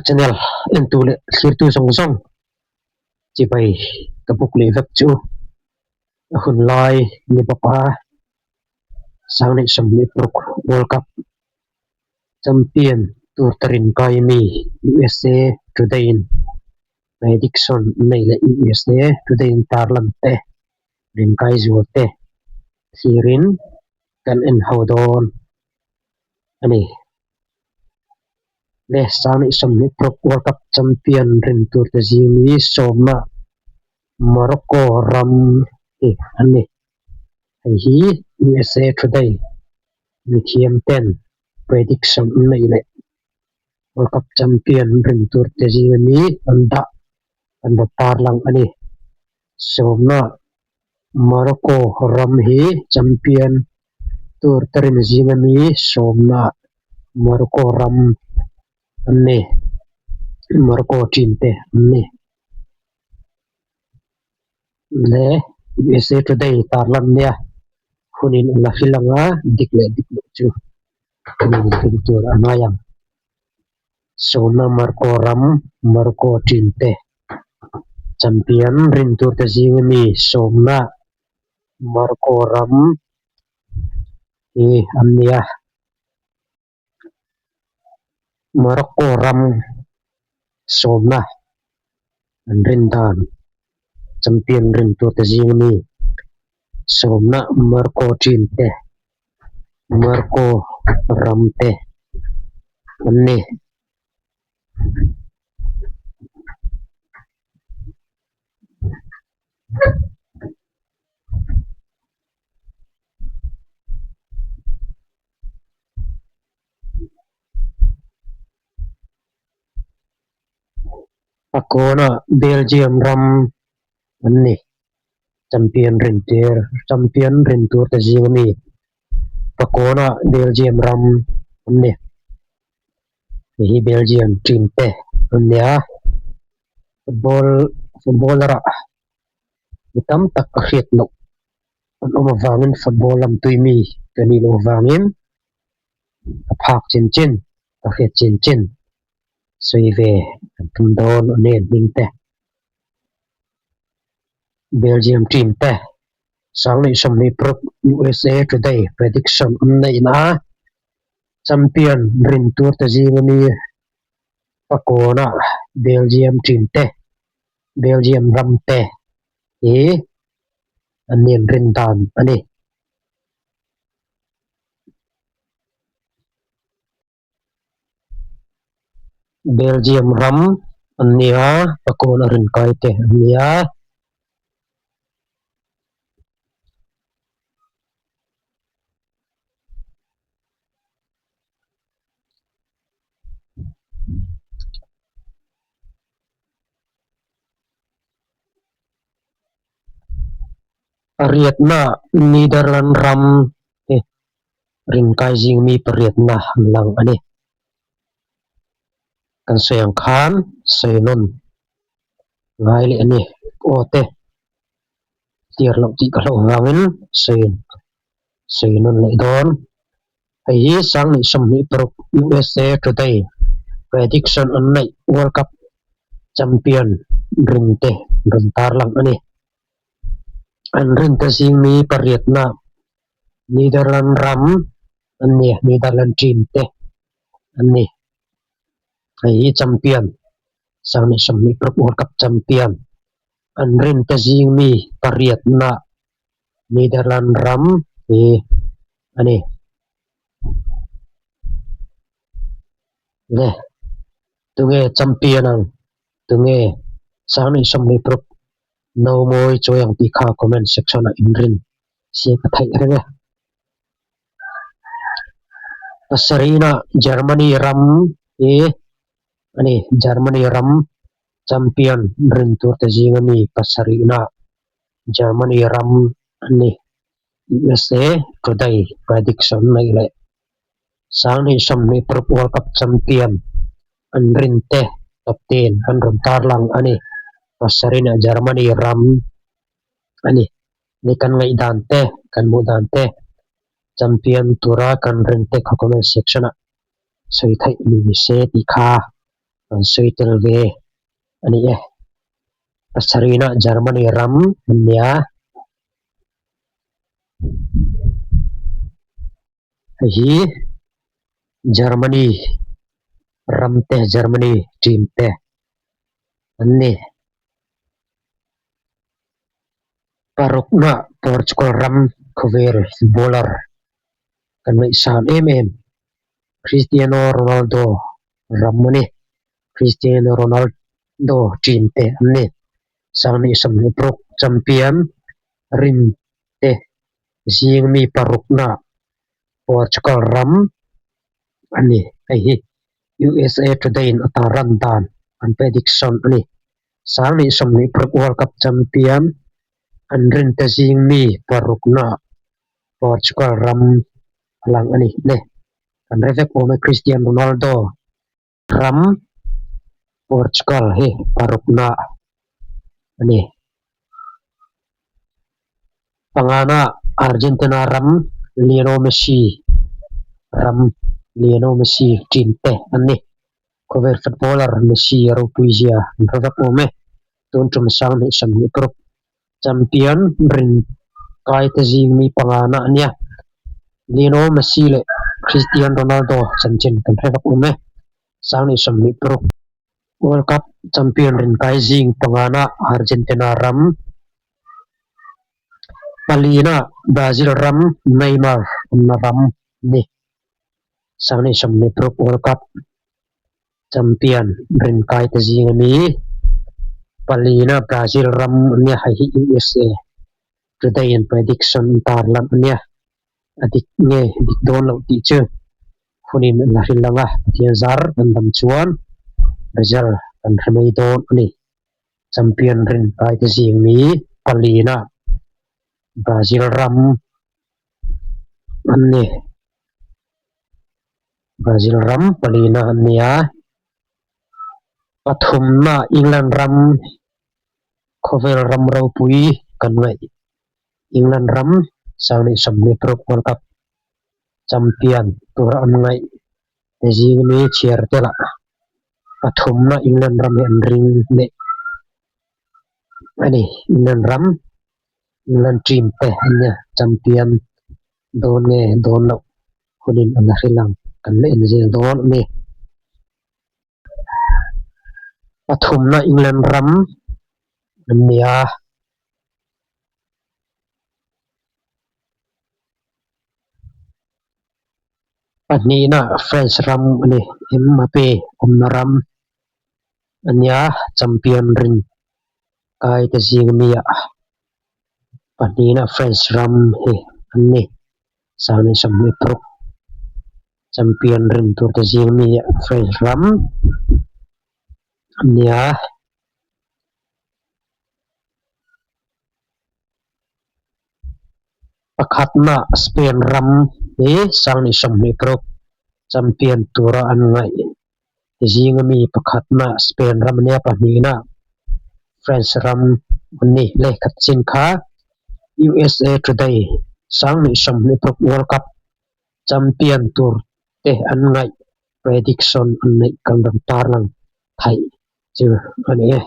channel entu leh thlirtu zawng zawng chibai ka buk leh vek chu a hun lai ni bawk a Sangleh 26 World Cup champion tur ta rin kai mi USA Today in prediction nei leh USA Today in tarlan te rin kai zual te thlirin kan en ho dawn a ni. Le Sangleh 26 World Cup champion rin tur te zing mi sawmna Morocco ram hi an ni. Hei hi USA Today mithiam ten prediction an neih leh World Cup champion rin tur te zinga mi an dah an rawn tarlang a ni. Sawmna Morocco ram hi champion tur te rin zinga mi sawmna Morocco ram an ni. Morocco team te an ni. Le USA Today tarlan nia hunin a la hrilh ang a, dik leh dik loh chu kan inhrilh tur a ngai ang. Sawmna Marco ram Marco team te champion rin tur te zinga mi sawmna Marco ram hi an nia. Morocco ram sawmna an rin dan champion rin tur te zing ami sawmna Morocco team te Morocco ram te an ni. A kawnah Belgium ram an ni champion rin tir champion rin tur te zing ami a kawnah Belgium ram an ni hei hi Belgium team te an nia football footballer ah mi tam tak a hriat loh. An awm avangin football lam tui mi ka nih loh avangin ka phak chin chin, ka hriat chin chin sawi ve kan tum dawn a ni hming te. Belgium team te 2026 USA Today prediction an neihna a champion rin tur te zinga mi pakawna Belgium team te, Belgium ram te hi an inrin dan a ni. Belgium ram an ni a, pakawn a rin kai te an ni a. Pariatna Netherland ram te rinkai zing mi pariatna an lang a ni. Kan sawi ang khan sawi nawn ngai leh a ni. Aw te clear loh tih ka hlauh vangin sawi sawi nawn leh dawn. Hei hi 2026 USA Today prediction an neih World Cup champion rin te rawn tarlang a ni. An rin te zing mi pariatna Netherland ram an ni, Netherland team te an ni. Hei hi champion 2026 World Cup champion an rin te zing mi pariatna Netherland ram hi a ni. Le tunge champion ang tunge 2026 no mawi chawi ang tih kha comment section ah inrin siak a theih reng e. Pasarihna Germany ram hi a ni Germany ram champion rin tur te zinga mi pasarihna Germany ram a ni. USA Today prediction neih leh 2026 World Cup champion an rin te top ten an rawn tarlang a ni. Pasarihna Germany ram a ni. Ni kan ngaihdan te, kan hmuh dan te, champion tura kan rin te kha comment section ah sawi theih ni se tih kha. An sawi tel ve a ni e. Pasarihna Germany ram an nia. Hei hi Germany ram te Germany team te an ni. Parukna Portugal ram khawvel footballer kan ngaihsan em em Cristiano Ronaldo ram a ni. Cristiano Ronaldo team te an ni. Sanghnih 26 champion rin te zing mi parukna Portugal ram a ni. Hei hi USA Today in a tarlan dan an prediction a ni. Sanghnih 26 World Cup champion an rin te zing mi parukna Portugal ram a lang a ni. Le kan hre vek awm e Cristiano Ronaldo ram Portugal hi parukna a ni. Pangana Argentina ram Lionel Messi ram Lionel Messi team te an ni. Khawvel footballer Messi ropui zia an hre vek awm e. Tun tum 2026 champion rin kai te zing mi pangana a nia. Lionel Messi leh Cristiano Ronaldo chanchin kan hre vek awm e. 2026 World Cup champion rin kai zing pangana Argentina ram palina Brazil ram Neymar awmna ram a ni. 2026 World Cup champion rin kai te zing ami palina Brazil ram a nia hei hi USA today in prediction an tar lan a nia a dik nge dik dawn loh tih chu hunin an la hrilh ang a Pathian zar an dam chuan result kan hre mai dawn a ni champion rin kai te zing mi palina Brazil ram an ni. Brazil ram palina an ni a, pathumna England ram khawvel ram ropui kan ngaih England ram 2026 World Cup champion tura an ngaih te zing mi chhiar te lah pathumna England ram hi an ring leh a ni England ram England team te an nia champion dawn nge dawn loh. Hunin a la hrilh ang kan la inzir dawn a ni. Pathumna England ram an ni a. Pahnihna French ram a ni. Mbappe awmna ram a nia champion rin kai te zing ami ah pahnihna French ram hi an ni. 2026 champion rin tur te zing mi French ram a nia. Pakhatna Spain ram hi 2026 champion tura an ngaih te zing ami pakhatna Spain ram a nia pahnihna France ram an ni. Lehkhat chin kha USA Today 2026 World Cup champion tur te an ngaih prediction an neih kan rawn tarlang theih chu a ni e.